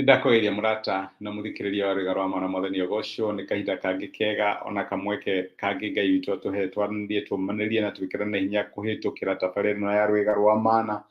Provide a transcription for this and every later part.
Nĩndakũgeithia mũrata na mũthikĩrĩria wa Rwĩga rwa Mwana. Mwathani agocwo nĩ kahinda kangĩ kega ona kamweke kangĩ Ngai witũ atũhe twaranĩrie, tũmanĩrie na twĩkĩrane hinya kũhĩtũkĩra tabarĩra ĩno ya Rwĩga rwa Mana.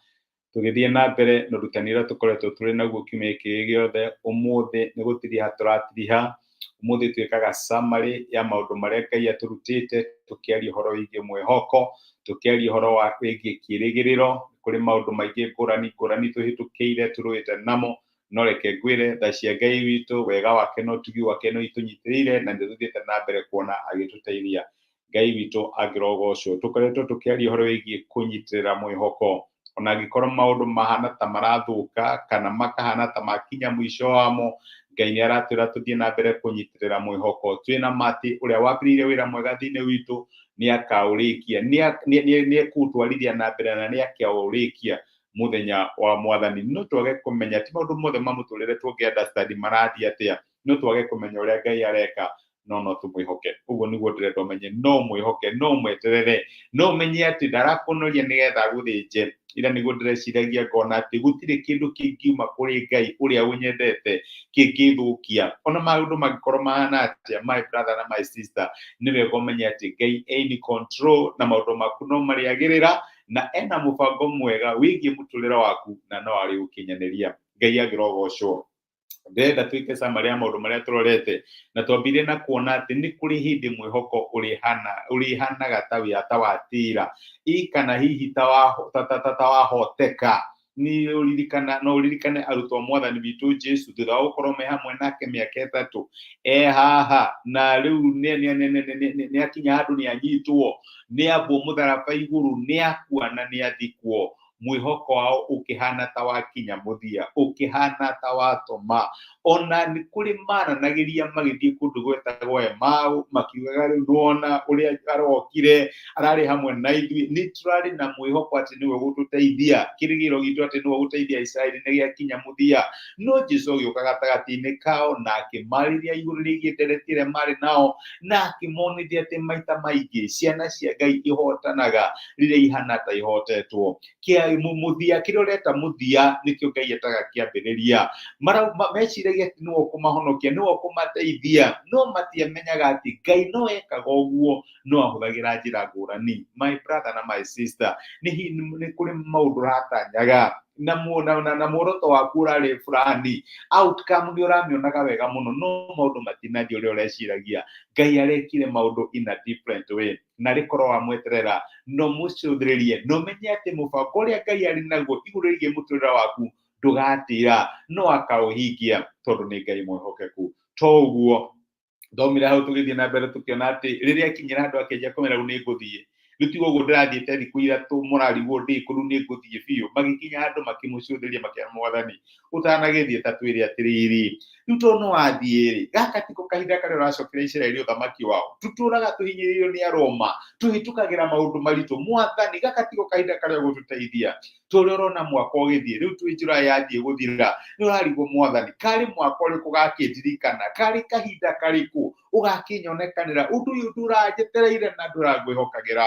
Tũgĩthiĩ na mbere na ũrutani ũrĩa tũkoretwo tũrĩ naguo kiumia gĩkĩ gĩothe, ũmũthĩ nĩ gũtiriha tũratiriha. Ũmũthĩ twĩkaga summary ya maũndũ marĩa Ngai atũrutĩte, tũkĩaria ũhoro wĩgiĩ mwĩhoko, tũkĩaria ũhoro wa wĩgiĩ kĩĩrĩgĩrĩro. Kũrĩ maũndũ maingĩ ngũrani ngũrani tũhĩtũkĩire tũrũĩte namo, no reke ngwĩre tha cia Ngai witũ, wega wake na ũtugi wake nĩ itũnyitĩrĩire na nĩ tũthiĩte na mbere kuona agĩtũteithia. Ngai witũ angĩrogocwo. Tũkoretwo tũkĩaria ũhoro wĩgiĩ kũnyitĩrĩra mwĩhoko, ona angĩkorwo maũndũ mahana ta marathũka kana makahana ta makinya mũico wamo, Ngai nĩ aratwĩra tũthiĩ na mbere kũnyitĩrĩra mwĩhoko. Twĩna ma atĩ ũrĩa wambĩrĩirie wĩra mwega thĩinĩ witũ nĩ akaũrĩkia, nĩ ekũũtwarithia na mbere na nĩ akaũrĩkia mũthenya wa Mwathani. No twage kũmenya, ti maũndũ mothe ma mũtũrĩre tũngĩ understand marathiĩ atĩa, no twage kũmenya ũrĩa Ngai areka, no no tũmwĩhoke. Ũguo nĩguo ndĩrenda ũmenye, no mwĩhoke, no mweterere, no ũmenye atĩ ndarakũnoria nĩgetha agũthĩnje. Ira nĩguo ndĩreciragia ngona atĩ gũtirĩ kĩndũ kĩngiuma kũrĩ Ngai ũrĩa ũnyendete kĩngĩthũkia. Ona maũndũ mangĩkorwo mahana atĩa, my brother na my sister, nĩ wega ũmenye atĩ Ngai e in control na maũndũ maku no marĩagĩrĩra na ena mũbango mwega wĩgiĩ mũtũrĩre waku na no arĩũkinyanĩria. Ngai angĩrogocwo. Ndĩrenda twĩke summary ya maũndũ marĩa tũrorete, na twambire na kuona atĩ nĩ kũrĩ hĩndĩ mwĩhoko ũrĩhana ũrĩhanaga ta wĩ ta watĩra ĩ kana hihi ta wa ta ta ta, ta wahoteka. Nĩ ũririkana, no ũririkane arutwo a Mwathani witũ Jesu thutha wa gũkorwo me hamwe nake mĩaka 3 e haha, na rĩu nĩ akinya handũ nĩ anyitwo, nĩ ambwo mũtharaba igũrũ, nĩ akua na nĩ athikwo. Mwĩhoko wao ũkĩhana ta wakinya mũthia, ũkĩhana ta watoma. Ona nĩ kũrĩ maranagĩria magĩthiĩ kũndũ gwetagwo Emau, makiugaga rĩu nĩwona ũrĩa arokire, ararĩ hamwe na ithuĩ, nĩ tũrarĩ na mwĩhoko atĩ nĩwe ũgũtũteithia, kĩrĩgĩrĩro gitũ atĩ nĩwe ũgũteithia Isiraeli nĩ gĩakinya mũthia. No Jesu agĩũka gatagatĩ-inĩ kao na akĩmarĩria igũrũ rĩgiĩ ndereti ĩrĩa marĩ nao, na akĩmonithia atĩ maita maingĩ ciana cia Ngai ihotanaga rĩrĩa ihana ta ihotetwo. Mũthia, kĩrĩa ũreta mũthia nĩkĩo Ngai etaga kĩambĩrĩria. Meciragia atĩ nĩwe ũkũmahonokia, nĩwe ũkũmateithia, no matiamenyaga atĩ Ngai no ekaga ũguo, no ahũthagĩra njĩra ngũrani. My brother na my sister, nĩ kũrĩ maũndũ ũratanyaga na na muoroto waku ũrarĩ fulani, outcome nĩ ũramĩonaga wega mũno, no maũndũ matinathiĩ ũrĩa ũreciragia. Ngai arekire maũndũ in a different way, na rĩkorwo wamweterera no mũcũthĩrĩrie, no menye atĩ mũbango ũrĩa Ngai arĩ naguo igũrũ rĩgiĩ mũtũrĩre waku ndũgatĩra, no akaũhingia tondũ nĩ Ngai mwĩhokeku. To ũguo thomire hau, tũgĩthiĩ na mbere tũkĩona atĩ rĩrĩa akinyĩra handũ akĩanjia kũmera rĩu nĩ ngũthiĩ, rĩu tiga ũguo ndĩrathiĩte thikũ 3 mũrarigwo ndĩ kũ, rĩu nĩ ngũthiĩ biũ. Magĩkinya handũ makĩmũcũthĩrĩria makĩra, Mwathani, ũtanagĩthiĩ ta twĩre atĩrĩrĩ, rĩu tondũ nĩ wathiĩ rĩ, gaka tiko kahinda karĩa ũracokera Isiraeli ũthamaki wao, tũtũraga tũhinyĩrĩirio nĩ Aroma, tũhĩtũkagĩra maũndũ maritũ, Mwathani, gaka tiko kahinda karĩa ũgũtũteithia, tũrĩa ũrona mwaka ũgĩthiĩ, rĩu twĩ njĩra yathiĩ gũthira, nĩ ũrarigwo Mwathani, karĩ mwaka ũrĩkũ ũgakĩndirikana, karĩ kahinda karĩkũ ũgakĩnyonekanĩra, ũndũ ũyũ ndũranjetereire na ndũrangwĩhokagĩra.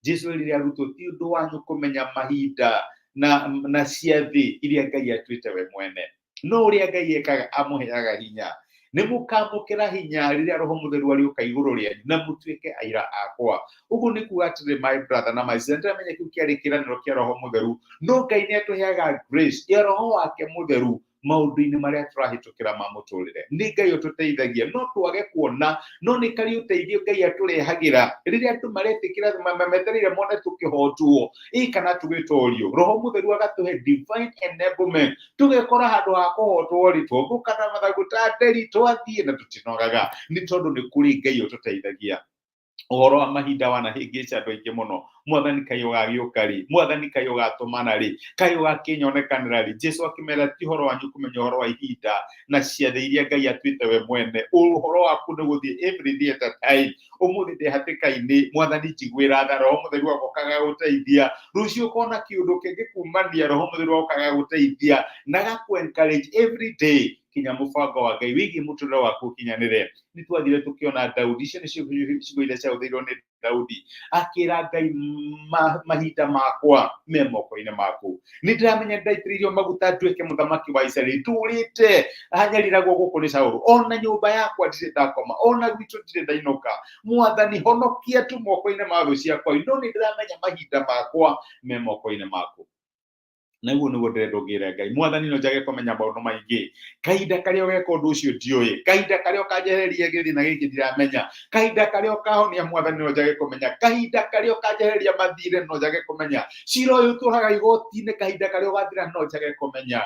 Jesu erire arutwo, ti ũndũ wanyu kũmenya mahinda na ciathĩ iria Ngai atuĩte we mwene, no ũrĩa Ngai ekaga amũheaga hinya. Nĩ mũkamũkĩra hinya rĩrĩa Roho Mũtheru arĩũka igũrũ rĩanyu na mũtuĩke aira akwa. Ũguo nĩ kuga atĩrĩ, my brother na my sister, ndĩramenya kĩu kĩarĩ kĩĩranĩro kĩa Roho Mũtheru, no Ngai nĩ atũheaga grace ya Roho wake Mũtheru maũndũ-inĩ marĩa tũrahĩtũkĩra ma mũtũrĩre. Nĩ Ngai ũtũteithagia, no twage kuona, no nĩ karĩ ũteithio Ngai atũrehagĩra rĩrĩa andũ maretĩkĩra, metereire mone tũkĩhotwo ĩ kana tũgĩtorio. Roho Mũtheru agatũhe divine enablement, tũgekora handũ ha kũhotwo rĩ, twombũka na mathagu ta nderi, twathiĩ na tũtinogaga, nĩ tondũ nĩ kũrĩ Ngai ũtũteithagia. Ũhoro wa mahinda wanahĩngĩca andũ aingĩ mũno. Mwathani, kaĩ ũgagĩũka rĩ? Mwathani, kaĩ ũgatũmana rĩ? Kaĩ ũgakĩnyonekanĩra rĩ? Jesu akĩmera, ti ũhoro wanyu kũmenya ũhoro wa ihinda na ciathĩ iria Ngai atuĩte we mwene. Ũhoro waku nĩ gũthiĩ every day at a time. Ũmũthĩ ndĩ hatĩka-inĩ, Mwathani njiguĩra tha, Roho Mũtheru agoka agagũteithia. Rũciũ ũkona kĩũndũ kĩngĩ kumania, Roho Mũtheru agoka agagũteithia na agakũ encourage every day. Kinya mũbango wa Ngai wĩgiĩ mũtũrĩre waku ũkinyanĩre. Nĩ twathire tũkĩona Daudi, icio nĩ ciugo iria ciahũthĩirwo nĩ Daudi akĩra Ngai, mahinda makwa me moko-inĩ maku. Nĩ ndĩramenya ndaitĩrĩirio maguta nduĩke mũthamaki wa Isiraeli, ndũrĩte hanyariragwo gũkũ nĩ Saũlũ, ona nyũmba yakwa ndirĩ ndakoma, ona gwitũ ndirĩ ndainũka. Mwathani, honokia tu moko-inĩ ma thũ ciakwa, no nĩ ndĩramenya mahinda makwa me moko-inĩ maku. Na guo nĩguo ndĩrenda ũngĩra Ngai, Mwathani, no njage kũmenya maũndũ maingĩ, kahinda karĩa ũgeka ũndũ ũcio ndiũĩ, kahinda karĩa ũkanjehereria gĩthĩna gĩkĩ ndiramenya, kahinda karĩa ũkahonia, Mwathani, no njage kũmenya, kahinda karĩa ũkanjehereria mathirĩ no njage kũmenya, cira ũyũ ũtũraga igoti-inĩ kahinda karĩa ũgathira no njage kũmenya,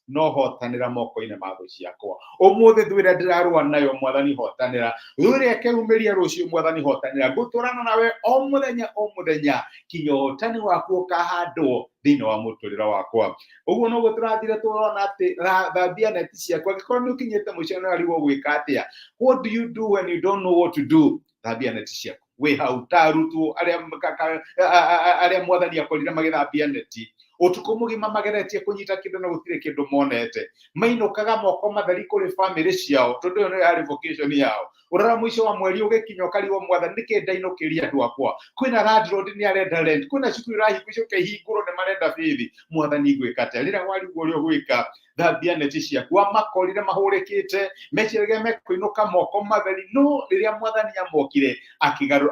no hotanĩra moko-inĩ ma thũ ciakwa. Ũmũthĩ thũ ĩrĩa ndĩrarũa nayo, Mwathani, hotanĩra. Thũ ĩrĩa ĩkeyumĩria rũciũ, Mwathani, hotanĩra. Ngũtũrana nawe o mũthenya o mũthenya kinya ũhotani waku ũkahandwo thĩinĩ wa mũtũrĩre wakwa. Ũguo noguo tũrathire tũrona atĩ thambia neti ciaku. Angĩkorwo nĩ ũkinyĩte mũico na ũrarigwo gwĩka atĩa, what do you do when you don't know what to do? Thambia neti ciaku wĩ hau ta arutwo arĩa Mwathani akorire magĩthambia neti ũtukũ mũgima, mageretie kũnyita kĩndũ na gũtirĩ kĩndũ monete. Mainũkaga moko matheri kũrĩ bamĩrĩ ciao, tondũ ĩyo nĩyo yarĩ vocation yao. Ũrora mũico wa mweri ũgĩkinya, ũkarigwo, Mwathani, nĩkĩ ndainũkĩria andũ akwa? Kwĩna landlord nĩ arenda rent, kwĩna cukuru ĩrahingwo icoke ihingũrwo, nĩ marenda bithi. Mwathani, ngwĩka atĩa? Rĩrĩa warigwo ũrĩa ũgwĩka, thambia neti ciaku. Amakorire mahũrĩkĩte, meciragia mekũinũka moko matheri, no rĩrĩa Mwathani amokire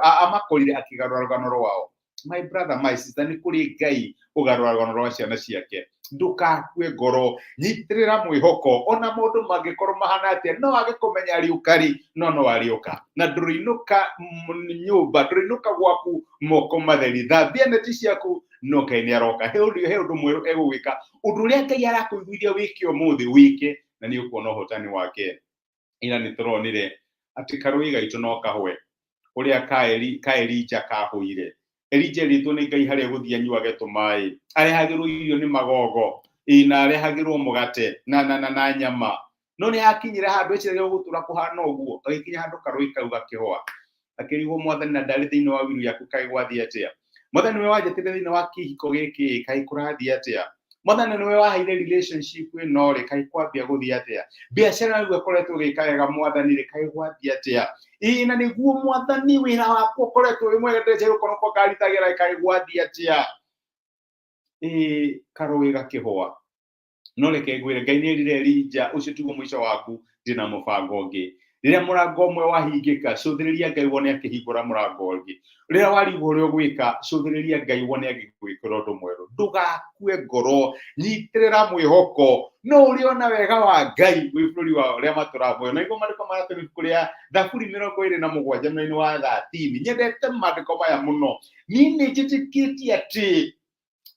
amakorire akĩgarũra rũgano rwao. My brother, my sister, nĩ kũrĩ Ngai ũgarũra rũgano rwa ciana ciake. Ndũgakue ngoro, nyitĩrĩra mwĩhoko. Ona maũndũ mangĩkorwo mahana atĩa, no age kũmenya ariũka rĩ, no no ariũka, na ndũrĩinũka nyũmba, ndũrĩinũka gwaku moko matheri. Thambia neti ciaku, no Ngai nĩ aroka. He ũndũ mwerũ egũgwĩka. Ũndũ ũrĩa Ngai arakũiguithia wĩke ũmũthĩ, wĩke, na nĩ ũkuona ũhotani wake. Ira nĩ tũronire atĩ karũĩ gaitũ no kahwe ũrĩa ka Elija kahũire. Elija erĩtwo nĩ Ngai harĩa gũthiĩ anyuage tũmaĩ, arehagĩrwo irio nĩ magogo, ĩ na arehagĩrwo mũgate na nyama, no nĩ hakinyire handũ eciragia gũgũtũra kũhana ũguo. Agĩkinya handũ karũĩ kau gakĩhũa, akĩrigwo, Mwathani, na ndarĩ thĩinĩ wa wiru yaku, kaĩ gwathiĩ atĩa? Mwathani, nĩwe wanjĩtire thĩinĩ wa kĩhiko gĩkĩ, kaĩ kũrathiĩ atĩa? Mwathani, nĩwe waheire relationship ĩno rĩ, kaĩ kwambia gũthiĩ atĩa? Biacara rĩu ĩkoretwo ĩgĩka wega, Mwathani rĩ, kaĩ gwathiĩ atĩa? Ĩĩ, na nĩguo, Mwathani, wĩra wakwa ũkoretwo wĩ mwega, ndĩreciria gũkorwo ko ngaritagĩra, kaĩ gwathiĩ atĩa? Ĩĩ, karũĩ gakĩhũa. No reke ngwĩre, Ngai nĩ erire Elija, ũcio tiguo mũico waku, ndĩna mũbango ũngĩ. Rĩrĩa mũrango ũmwe wahingĩka, cũthĩrĩria Ngai wone akĩhingũra mũrango ũngĩ. Rĩrĩa warigwo ũrĩa ũgwĩka, cũthĩrĩria Ngai wone agĩgwĩkĩra ũndũ mwerũ. Ndũgakue ngoro, nyitĩrĩra mwĩhoko, no ũrĩona wega wa Ngai wĩ bũrũri wa ũrĩa matũraga muoyo. Na nĩguo maandĩko maratũma ibuku rĩa Thaburi 27 mwena wa 13. Nyendete maandĩko maya mũno. Niĩ nĩ njĩtĩkĩtie atĩ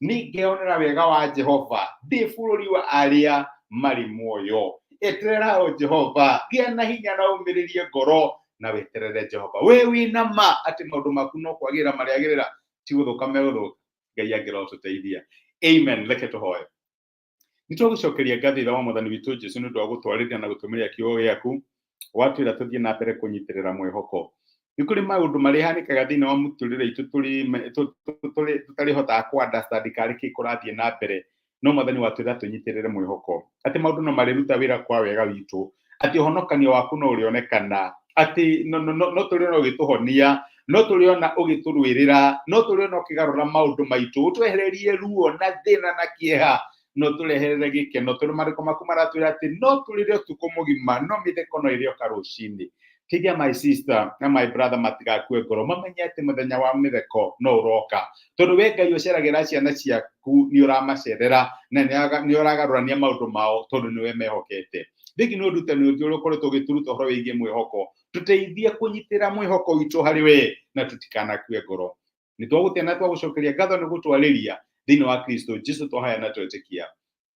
nĩ ngeyonera wega wa Jehova ndĩ bũrũri wa arĩa marĩ muoyo. Eterera o Jehova, gĩa na hinya na ũmĩrĩrie ngoro na weterere Jehova. We wĩna ma atĩ maũndũ maku no kwagĩrĩra marĩagĩrĩra, ti gũthũka megũthũka. Ngai angĩrotũteithia. Amen. Reke tũhoe. Nĩ twagũcokeria ngatho, Ithe wa Mwathani witũ Jesu, nĩ ũndũ wa gũtwarĩria na gũtũmĩria kiugo gĩaku. Watwĩra tũthiĩ na mbere kũnyitĩrĩra mwĩhoko. Nĩ kũrĩ maũndũ marĩhanĩkaga thĩinĩ wa mũtũrĩre itũ tũtarĩhotaga kũ understand karĩ kĩ kũrathiĩ na mbere, no Mwathani watwĩra tũnyitĩrĩre mwĩhoko atĩ maũndũ no marĩruta wĩra kwa wega witũ, atĩ ũhonokanio waku no ũrĩonekana, atĩ no tũrĩona ũgĩtũhonia, no tũrĩona ũgĩtũrwĩrĩra, no tũrĩona ũkĩgarũra maũndũ maitũ, ũtwehererie ruo na thĩna na kĩeha, no tũreherere gĩkeno, tondũ maandĩko maku maratwĩra atĩ no tũrĩre ũtukũ mũgima, no mĩtheko no ĩrĩoka rũcinĩ. Teithia my sister na my brother matigakue ngoro, mamenye atĩ mũthenya wa mĩtheko no ũroka, tondũ we Ngai ũceragĩra ciana ciaku nĩ ũramacerera na nĩ ũragarũrania maũndũ mao, tondũ nĩwe mehokete. Thĩinĩ nĩ ũrutani ũngĩ ũrĩa ũkoretwo ũgĩtũruta ũhoro wĩgiĩ mwĩhoko. Tũteithie kũnyitĩra mwĩhoko witũ harĩ we na tũtikanakue ngoro. Nĩ twagũtĩa na twagũcokeria ngatho nĩ gũtwarĩria. Thĩinĩ wa Kristo Jesu twahaya na twetĩkia,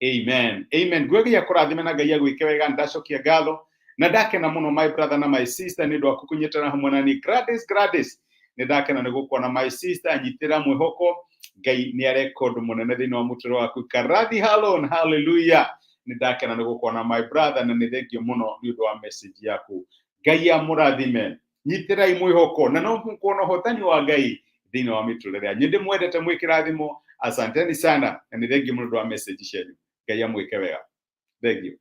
amen, amen. Ngwĩgia kũrathime na Ngai agwĩke wega. Ndacokia ngatho na ndakena mũno, my brother na my sister, nĩ ũndũ waku kũnyitana hamwe na niĩ. Gladys, Gladys, nĩ ndakena nĩ gũkuona, my sister. Nyitĩra mwĩhoko, Ngai nĩ areka ũndũ mũnene thĩinĩ wa mũtũrĩre waku. Karathi Halon, hallelujah, nĩ ndakena nĩ gũkuona, my brother, na nĩ thengio mũno nĩ ũndũ wa message yaku. Ngai amũrathime. Nyitĩrai mwĩhoko na no mũkuona ũhotani wa Ngai thĩinĩ wa mĩtũrĩre yanyu. Ndĩmwendete, mwĩkĩrathimo. Asanteni sana na nĩ thengio mũno ũndũ wa message cianyu. Ngai amwĩke wega. Thengio.